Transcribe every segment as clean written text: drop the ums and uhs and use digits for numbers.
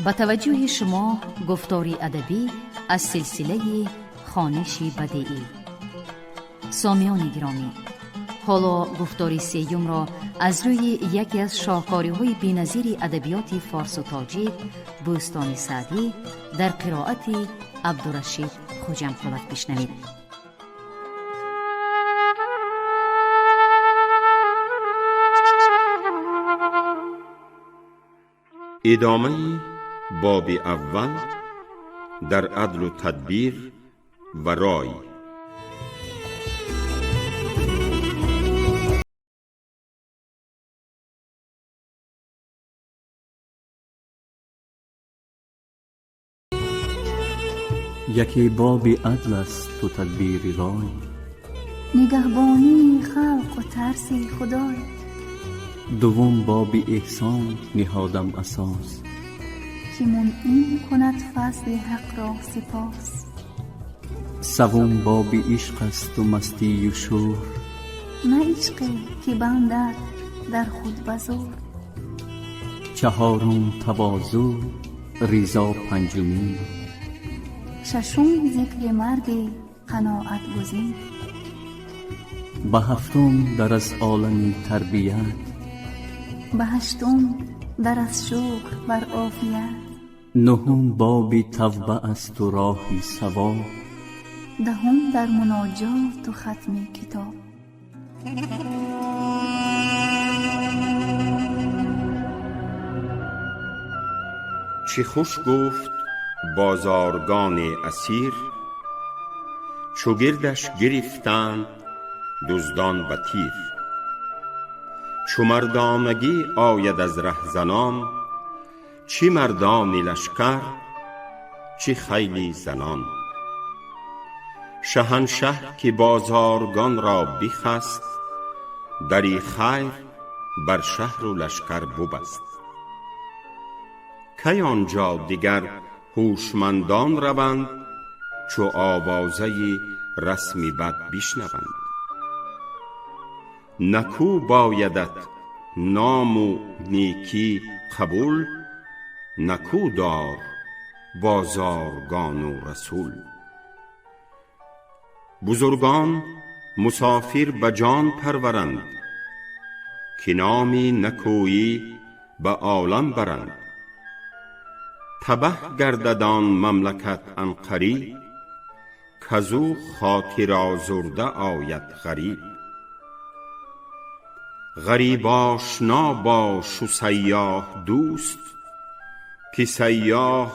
Ба таваҷҷӯҳи шумо гуфтори адабӣ аз силсилаи хониши бадеӣ. Сомиёни гиромӣ, ҳоло гуфтори сеюмро аз рӯи яке аз шоҳкориҳои беназири адабиёти форсу тоҷик, Бӯстони Саъдӣ, дар қироати Абдурашид Хуҷамқулов бишнавед. Идомаи боби аввал дар адлу тадбир ва рой. Яке боби адл аст у тадбири рой, нигаҳбонии халқу тарси худой. Дуввум боби эҳсон ниҳодам асос, ки мунъим кунад фазли ҳақро сипос. Саввум боби ишқ асту мастию шӯр, на ишқе ки бандад дар худ ба зӯр. Чаҳорум тавозӯ, ризо панҷумин, шашум зикри марди қаноатгузин. Ба ҳафтум дар аз олами тарбият, ба ҳаштум дар аз шукр бар офият. Нуҳум боби тавба асту роҳи савоб, даҳум дар муноҷоту хатми китоб. Чӣ хуш гуфт бозаргони асیر، چو گردش گرفتند دزدان به تیر. چو مردانگی آید از رهزنان، چی مردانی لشکر چی خیلی زنان. شهنشه که بازارگان را بخست، دری خیر بر شهر و لشکر ببست. کی آنجا دگر هوشمندان روند، چو آوازه رسم بد بشنوند. نکو بایدت نام و نیکی قبول، نکو دار بازارگان و رسول. بزرگان مسافر به جان پرورند، که نام نکویی به عالم برند. تبه گردد آن مملکت عن قریب، کزو خاطر آزرده آید غریب. غریب آشنا باش و سیاح دوست، که سیاح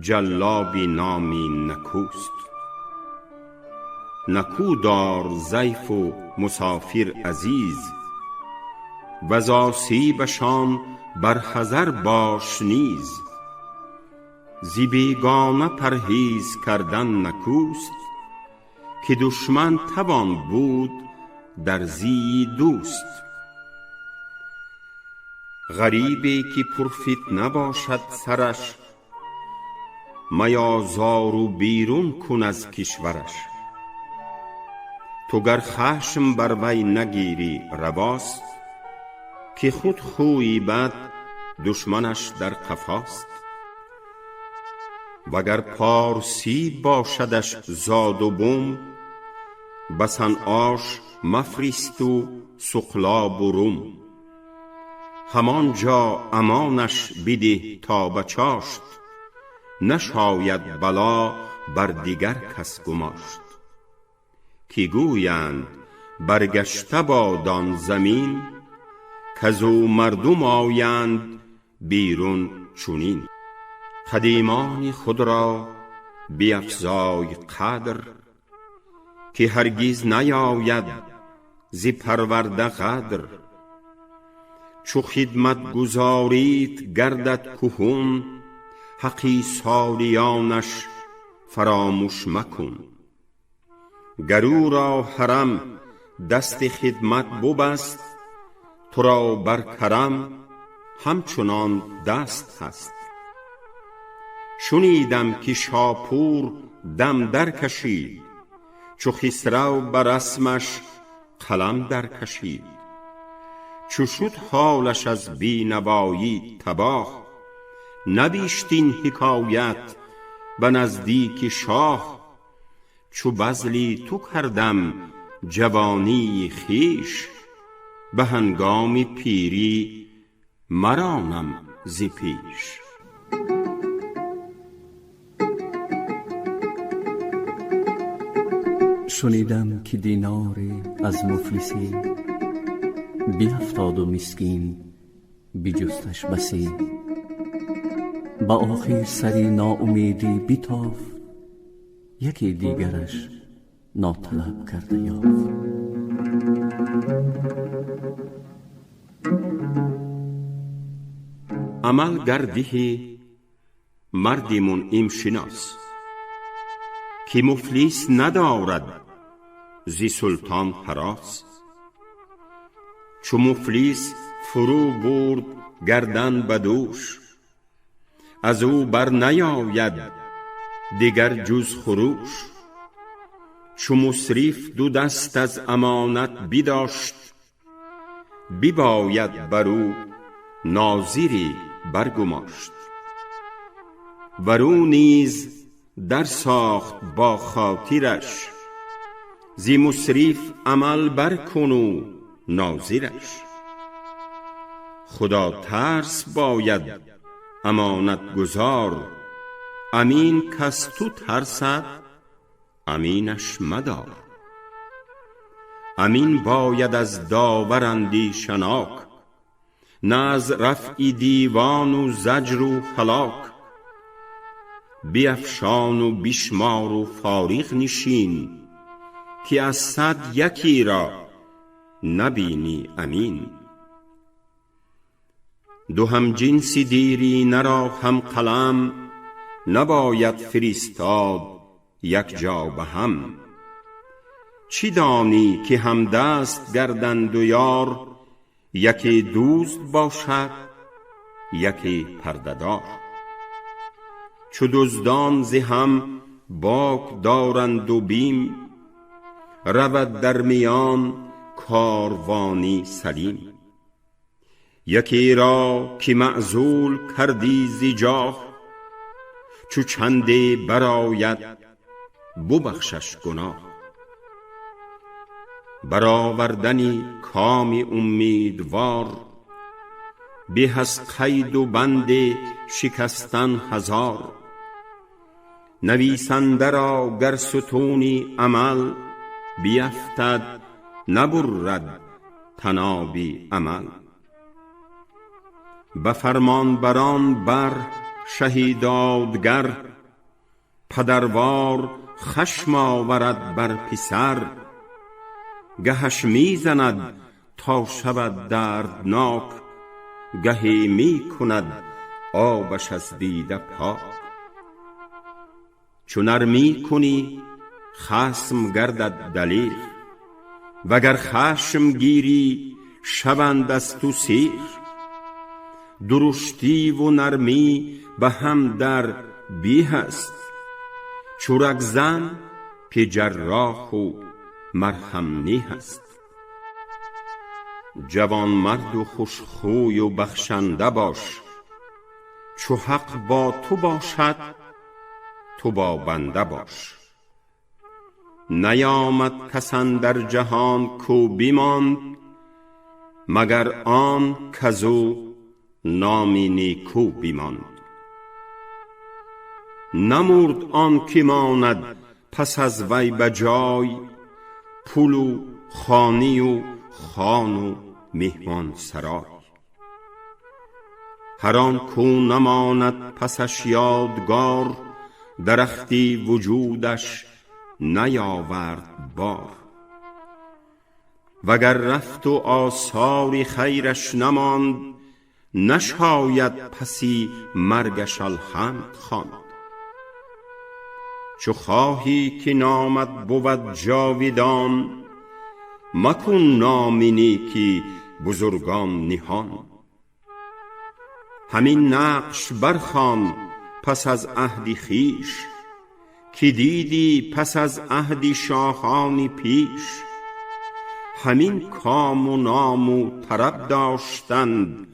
جلاب نام نکوست. نکو دار ضیف و مسافر عزیز، وز آسیبشان بر حذر باش نیز. ز بیگانه پرهیز کردن نکوست، که دشمن توان بود در زی دوست. غریبی که پرفتنه باشد سرش، میازار و بیرون کن از کشورش. تو گر خشم بر وی نگیری رواست، که خود خوی بد دشمنش در قفاست. وگر پارسی باشدش زاد و بوم، به صنعاش مفرست و سقلاب و روم. همانجا امانش بده تا به چاشت، نشاید بلا بر دیگر کس گماشت. که گویند برگشته باد آن زمین، کزو مردم آیند بیرون چنین. خدیمان خود را بیفزای قدر، که هرگز نیاید ز پرورده غدر. چو خدمت گزاریت گردد کهون، حق سالیانش فراموش مکن. گر او را حرم دست خدمت ببست، تو را بر کرم همچنان دست هست. شنیدم که شاپور دم در کشید، چو خسرو بر رسمش قلم در کشید. چو شد حالش از بینوایی تباه، نبیشت این حکایت به نزدیک شاه. چو بذلی تو کردم جوانی خویش، به هنگام پیری مرانم ز پیش. شنیدم که دیناری از مفلسی بیفتاد و مسکین بجستش بسی. به آخر سری ناامیدی بتافت، یکی دیگرش ناطلب کرده یافت. عمل گر دهی مردی منعم شناس، که مفلس ندارد ز سلطان هراس. چو مفلس فرو برد گردن به دوش، از او بر نیاید دگر جز خروش. چو مسرف دو دست از امانت بداشت، بباید بر او ناظری برگماشت. ور او نیز در ساخت با خاطرش، ز مسرف عمل بر کن و ناظرش. خدا ترس باید امانت گزار، امین کز تو ترسد امینش مدار. امین باید از داور اندیشه ناک، نه از رفع دیوان و زجر و هلاک. بیفشان و بشمار و فارغ نشین، که از صد یکی را نبینی امین. دو همجنس دیرینه را هم قلم، نباید فرستاد یک جا به هم. چه دانی که همدست گردند و یار، یکی دزد باشد یکی پرده دار. چو دزدان ز هم باک دارند و بیم، رود در میان کاروانی سلیم. یکی را که معزول کردی ز جاه، چو چندی برآید ببخشش گناه. برآوردن کام امیدوار، به از قید و بند شکستن هزار. نویسنده را گر ستونی عمل، بیفتد نبرد طناب امل. به فرمانبران بر شهی دادگر، پدروار خشم آورد بر پسر. گهش می زند تا شود دردناک، گهی می کند آبش از دیده پاک. چو نرمی کنی خصم گردد دلیر، وگر خشم گیری شوند از تو سیر. درشتی و نرمی به هم در به است، چو رگزن که جراح و مرهم نه است. جوانمرد و خوش خوی و بخشنده باش، چو حق با تو باشد تو با بنده باش. نیامد کس اندر جهان کو بماند، مگر آن کزو نام نیکو بماند. نمرد آن که ماند پس از وی به جای، پول و خانی و خان و مهمان سرای. هر آن کو نماند پسش یادگار، درختی وجودش نیاورد بار. وگر رفت و آثار خیرش نماند، نشاید پسی مرگش الحمد خواند. چو خواهی که نامت بود جاویدان، مکن نام نیکی بزرگان نهان. همین نقش برخوان پس از عهد خویش، که دیدی پس از عهد شاهان پیش. همین کام و نام و طرب داشتند،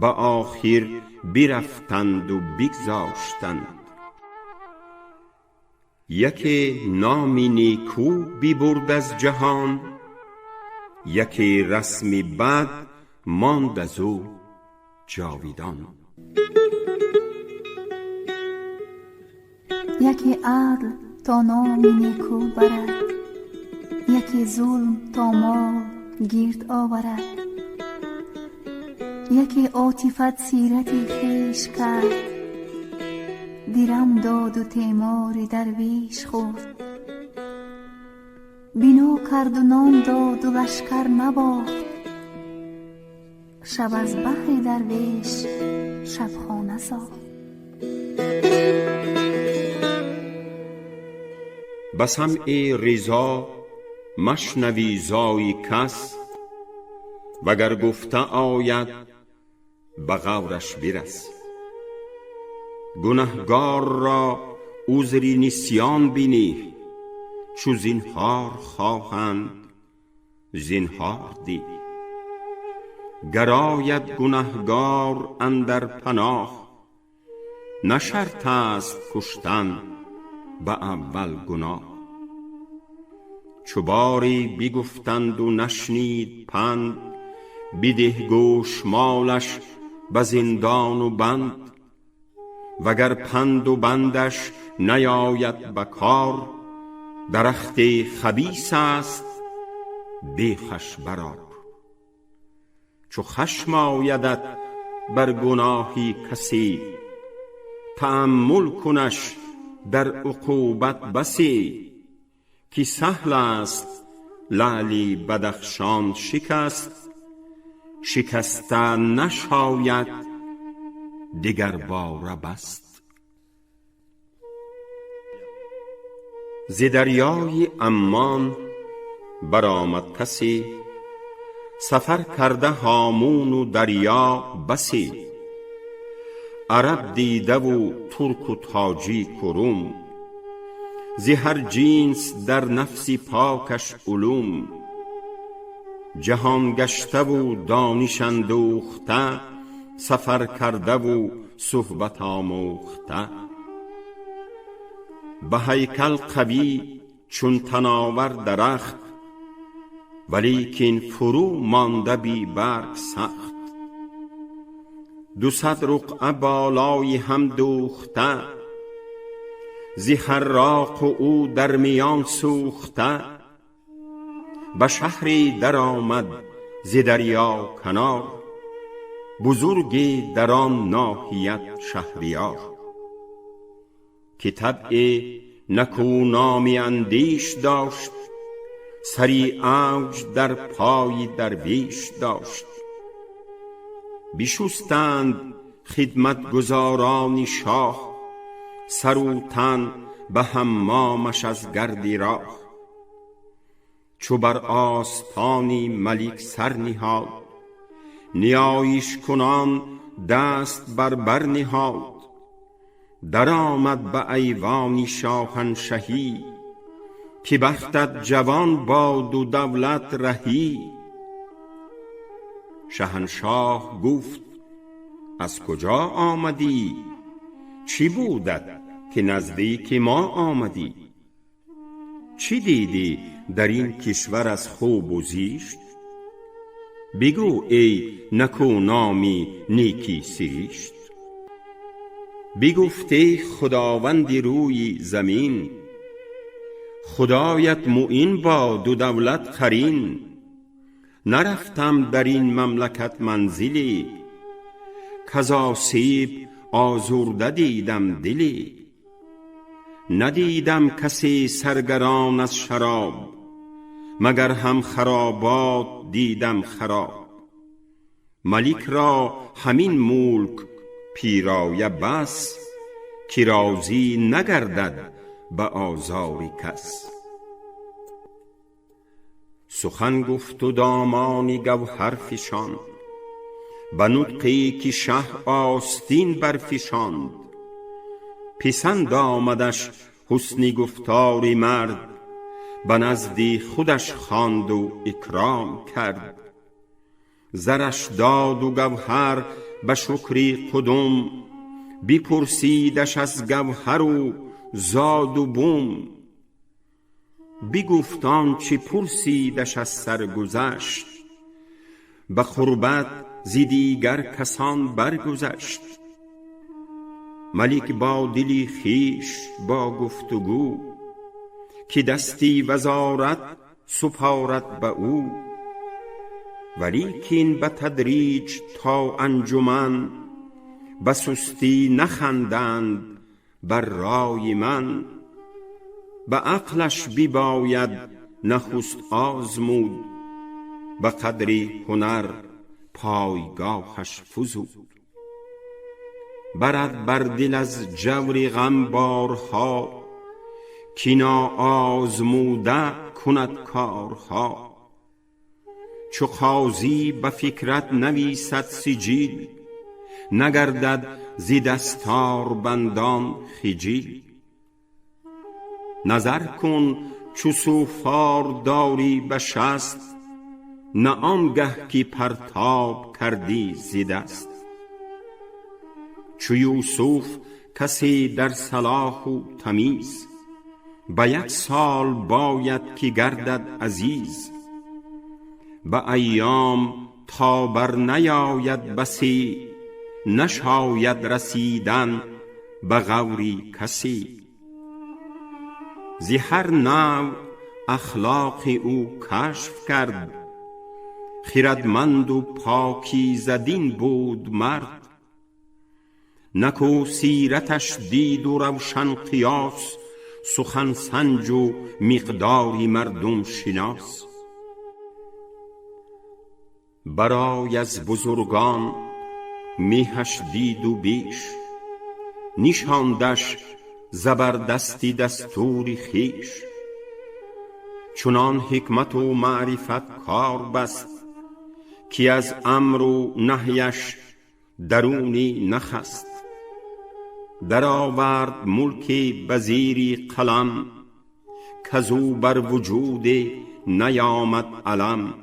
به آخر برفتند و بگذاشتند. یکی نامی نیکو ببرد از جهان، یکی رسم بد ماند از او جاویدان. یکی عدل تا نامی نیکو برد، یکی ظلم تا مال گرد آورد. یکی عاطفت سیرت خویش کرد، درم داد و تیمار درویش خورد. بنا کرد و نان داد و لشکر نباخت، شب از بهر درویش شبخانه ساخت. به سمع رضا مشنوی زای کس، وگر گفته آید به غورش برس. گنهگار را عذر نسیان بینی، چو زینهار خواهند زینهار دی. گر آید گنهگار اندر پناه، نه شرط است کشتن به اول گناه. چو باری بگفتند و نشنید پند، بده گوشمالش به زندان و بند. وگر پند و بندش نیاید به کار، درخت خبیث است بیخش برآر. چو خشم آیدت بر گناهی کسی، تأمل کنش در عقوبت بسی. که سهل است لعل بدخشان شکست، شکسته نشاید دگر باره بست. ز دریای عمان برآمد کسی، سفر کرده هامون و دریا بسی. عرب دیده و ترک و تاجیک و روم، ز هر جنس در نفس پاکش علوم. جهان گشته و دانش اندوخته، سفر کرده و صحبت آموخته. به هیکل قوی چون تناور درخت، ولیکن فرو مانده بی برگ سخت. 200 رقعه بالای هم دوخته، ز حراق و او در میان سوخته. به شهری در آمد ز دریا کنار، بزرگی در آن ناحیت شهریار. که طبع نکونامی اندیش داشت، سری اوج در پای درویش داشت. بشستند خدمتگزاران شاه، سر و تن به حمامش از گرد راه. چو بر آستان ملک سر نهاد، نیایش کنان دست بر بر نهاد. در آمد به ایوان شاهنشهی، که بختت جوان باد و دولت رهی. شهنشاه گفت از کجا آمدی؟ چی بودت که نزدیک ما آمدی؟ چی دیدی در این کشور از خوب و زیشت؟ بگو ای نکو نامی نیکی سریشت. بگفت ای خداوند روی زمین، خدایت معین باد و دولت قرین. نرفتم در این مملکت منزلی، کز آسیب آزرده دیدم دلی. ندیدم کسی سرگران از شراب، مگر هم خرابات دیدم خراب. ملک را همین ملک پیرایه بس، که راضی نگردد به آزار کس. سخن گفت و دامان گوهر فشاند، به نطقی که شه آستین برفشاند. پسند آمدش حسن گفتار مرد، به نزد خودش خواند و اکرام کرد. زرش داد و گوهر به شکری قدم، بپرسیدش از گوهر و زاد و بوم. بگفت آنچه پرسیدش از سرگذشت، به قربت ز دیگر کسان برگذشت. ملک با دل خویش با گفت و گو، که دستی وزارت سپارد به او. ولیکن به تدریج تا انجمن، به سستی نخندند بر رای من. به عقلش بباید نخست آزمود، به قدر هنر پایگاهش فزود. برد بر دل از جور غم بارها، که ناآزموده کند کارها. چو قاضی به فکرت نویسد سجیل، نگردد ز دستاربندان خجیل. نظر کن چو سوفار داری به شست، نه آنگه که پرتاب کردی ز دست. چو یوسف کسی در صلاح و تمیز، به یک سال باید که گردد عزیز. به ایام تا بر نیاید بسی، نشاید رسیدن به غوری کسی. ز هر نوع اخلاق او کشف کرد، خردمند و پاکیزه دین بود مرد. نکو سیرتش دید و روشن قیاس، سخن سنج و مقدار مردم شناس. برای از بزرگان مهش دید و بیش، نشاندش زبردستی دستور خویش. چنان حکمت و معرفت کار بست، که از امر و نهیش درونی نخست. درآورد ملک به زیر قلم، کزو بر وجود نیامد الم.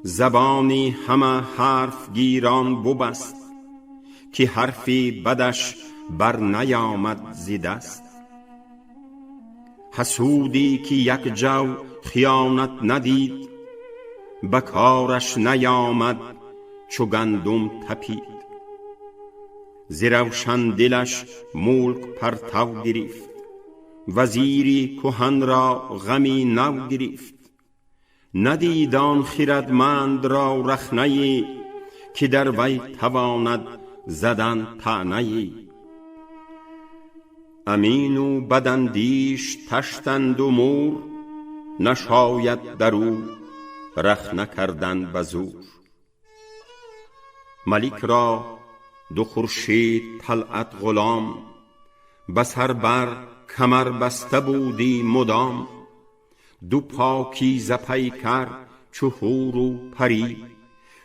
زبان همه حرف گیران ببست، که حرف بدش بر نیامد ز دست. حسودی که یک جو خیانت ندید، به کارش نیامد چو گندم تپید. ز روشن دلش ملک پرتو گرفت، وزیری کهن را غمی نو گرفت. ندید آن خردمند را رخنه ای، که در وی تواند زدن طعنه ای. امین و بداندیش طشتند و مور، نشاید در او رخنه کردن به زور. ملک را دو خورشید طلعت غلام، به سر بر کمر بسته بودی مدام. دو پاکیزه پیکر چو حور و پری،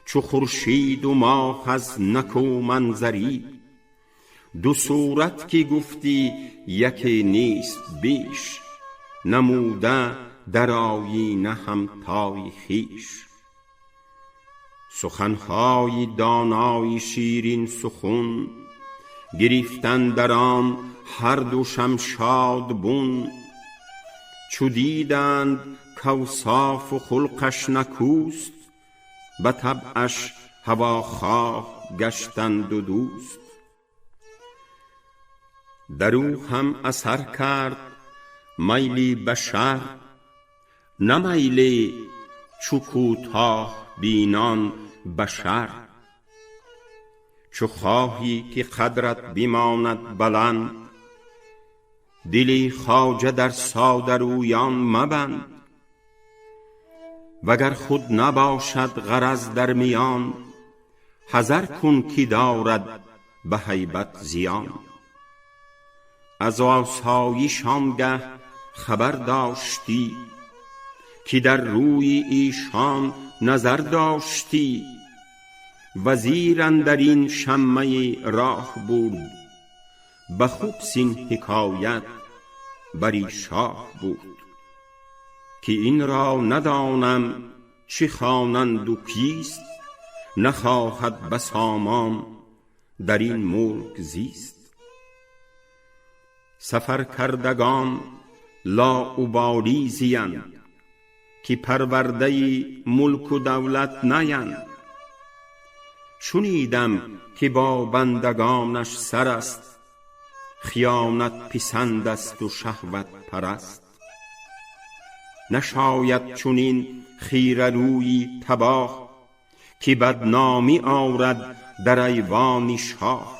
چو خورشید و ماه از نکو منظری. دو صورت که گفتی یکی نیست بیش، نموده در آیینه همتای خویش. سخنهای دانای شیرین سخن، گرفت اندر آن هر دو شمشاد بن. چو دیدند کاوصاف و خلقش نکوست، به طبعش هواخواه گشتند و دوست. در او هم اثر کرد میلی به شر، نه میل چو کوتاه بینان به شر. چو خواهی که قدرت بماند بلند، دل خواجه در ساده رویان مبند. وگر خود نباشد غرض در میان، حذر کن که دارد به هیبت زیان. از آسایش آنگه خبر داشتی، که در روی ایشان نظر داشتی. وزیر اندرین شمه راه برد، به خبث این حکایت بری شاه برد. که این را ندانم چه خوانند و کیست، نخواهد بسامان در این ملک زیست. سفر کردگان لاابالی زیند، که پرورده ملک و دولت نیند. شنیدم که با بندگانش سر است، خیانت پسند است و شهوت پرست. نشاید چنین خیره رویی تباه، که بدنامی آرد در ایوان شاه.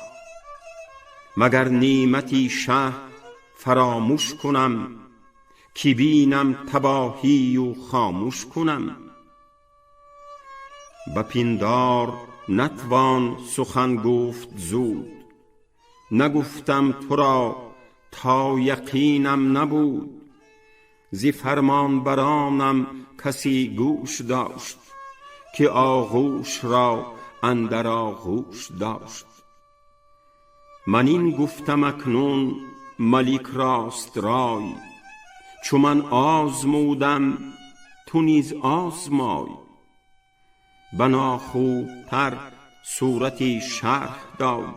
مگر نعمتی شه فراموش کنم، که بینم تباهی و خاموش کنم. به پندار نتوان سخن گفت زود، نگفتم تو را تا یقینم نبود. ز فرمانبرانم کسی گوش داشت، که آغوش را اندر آغوش داشت. من این گفتم اکنون ملک راست رای، چو من آزمودم تو نیز آزمای. بنا خوبتر صورتی شرح داد،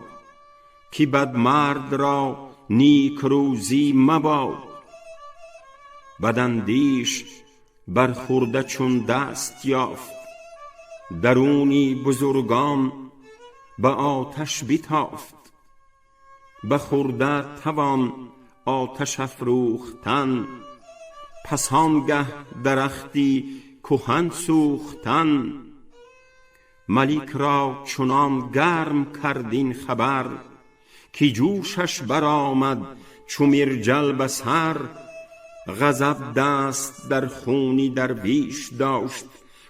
که بد مرد را نیک روزی مباد. بداندیش بر خرده چون دست یافت، درونی بزرگان به آتش بتافت. به خرده توان آتش افروختن، پس آنگه درختی کهن سوختن. ملک را چنان گرم کرد این خبر، که جوشش برآمد چو مرجل به سر. غضب دست در خون درویش داشت،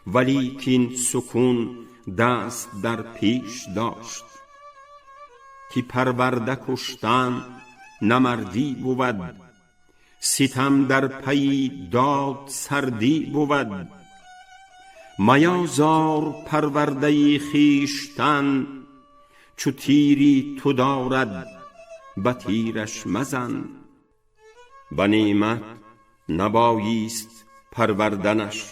ولیکن سکون دست در پیش داشت. که پرورده کشتن نه مردی بود، ستم در پی داد سردی بود. میازار پرورده خویشتن، چو تیری تو دارد به تیرش مزن. به نعمت نبایست پروردنش،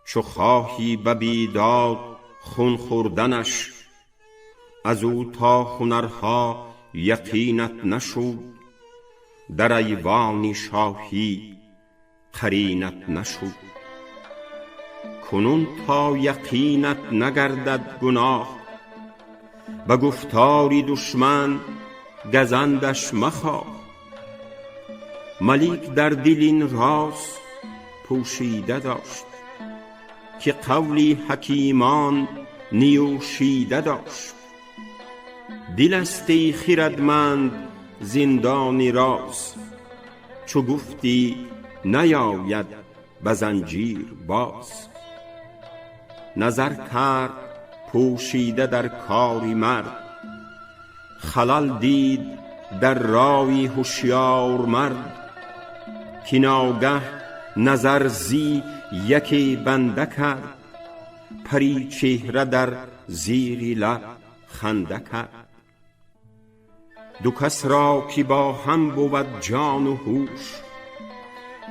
چو خواهی به بیداد خون خوردنش. از او تا هنرها یقینت نشد، در ایوان شاهی قرینت نشد. کنون تا یقینت نگردد گناه، به گفتار دشمن گزندش مخواه. ملک در دل این راز پوشیده داشت، که قول حکیمان نیوشیده داشت. دل است ای خردمند زندان راز، چو گفتی نیاید به زنجیر باز. نظر کرد پوشیده در کار مرد، خلل دید در رای هشیار مرد. که ناگه نظر زی یکی بنده کرد، پری چهره در زیر لب خنده کرد. دو کس را که با هم بود جان و هوش،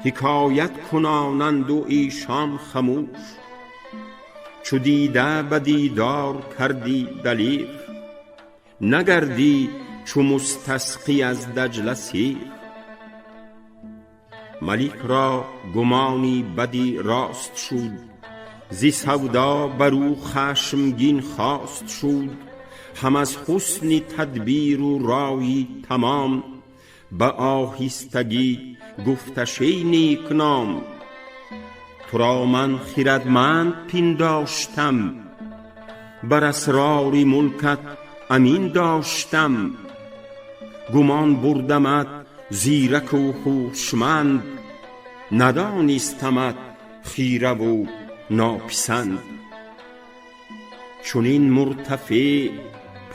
حکایت کنانند و ایشان خموش. چو دیده به دیدار کردی دلیغ، نگردی چو مستسقی از دجله سیر. ملک را گمانی بدی راست شد، ز سودا بر او خشمگین خواست شد. هم از حسن تدبیر و رای تمام، به آهستگی گفتش ای نیکنام. تو را من خردمند پنداشتم، بر اسرار ملکت امین داشتم. گمان بردمت زیرک و هوشمند، ندانستمت خیره و ناپسند. چنین مرتفع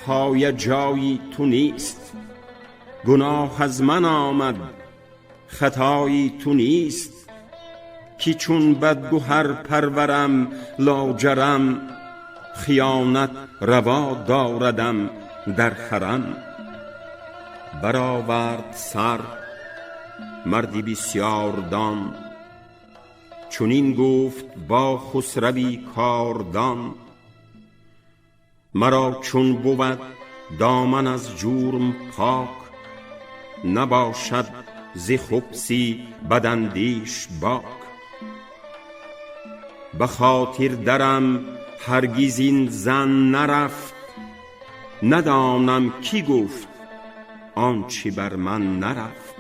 پایه جای تو نیست، گناه از من آمد خطای تو نیست. که چون بدگهر پرورم لاجرم، خیانت روا داردم در حرم. برآورد سر مردی بسیار دان، چنین گفت با خسروی کاردان. Маро чун буд доман аз ҷурм пок, набошад зи хубси бадандеш бок. Ба хотир дарам ҳаргиз ин зан нарафт, надонам ки гуфт он чи бар ман нарафт.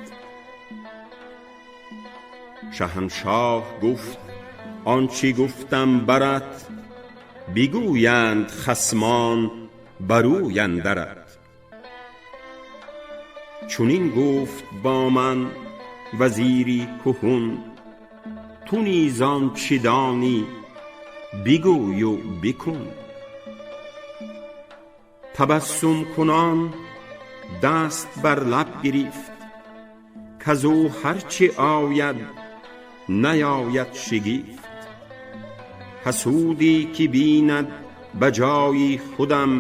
Шаҳаншоҳ гуфт он чи гуфтам барат, бигӯянд хасмон барӯй андарат. Чунин гуфт бо ман вазири куҳун, ту низ он чи донӣ бигӯй ва бикун. Табассум кунон даст бар лаб гирифт, казу ҳарчи ояд наёяд шигифт. Ҳасудӣ ки бинад ба ҷои худам,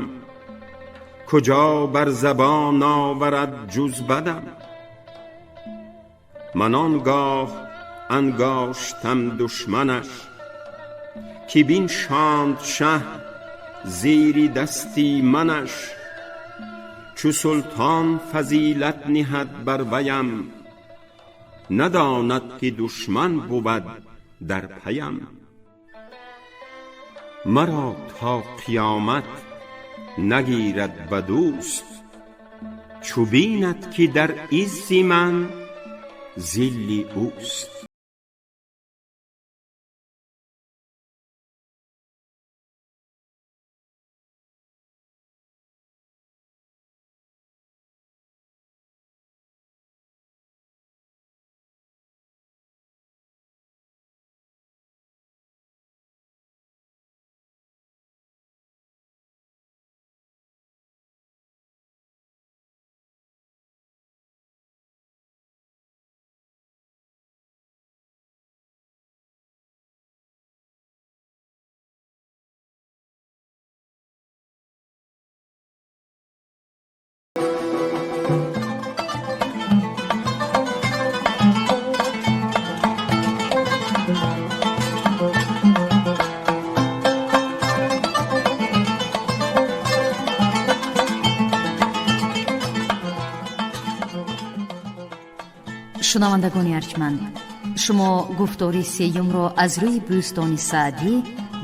куҷо бар забон оварад ҷуз бадам. Ман он гоҳ ангоштам душманаш, ки биншонд шаҳ зери дасти манаш. Чу султон фазилат ниҳад бар ваям, надонад ки душман бувад дар паям. Маро то қиёмат нагирад ба дӯст, чу бинад ки дар иззи ман зилли ӯст. Шунавандагони арҷманд, шумо гуфтори сеюмро аз рӯи Бӯстони Саъдӣ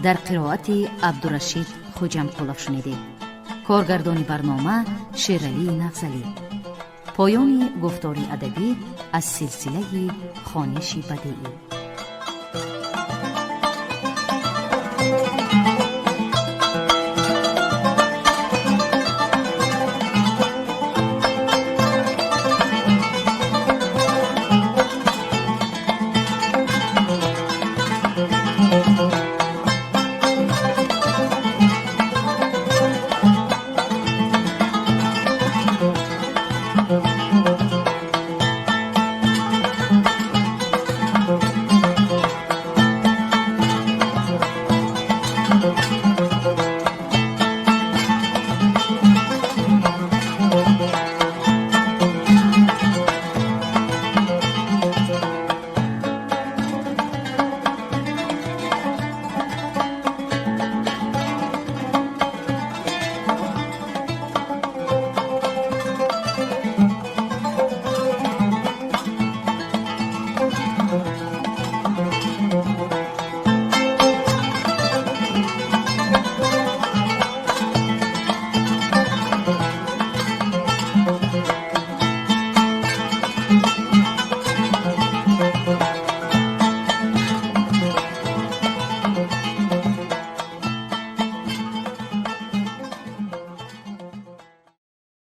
дар қироати Абдурашид Хуҷамқулов шунидед. Коргардони барнома Шералӣ Нағзалӣ. Поёни гуфтори адабӣ аз силсилаи хониши бадеӣ.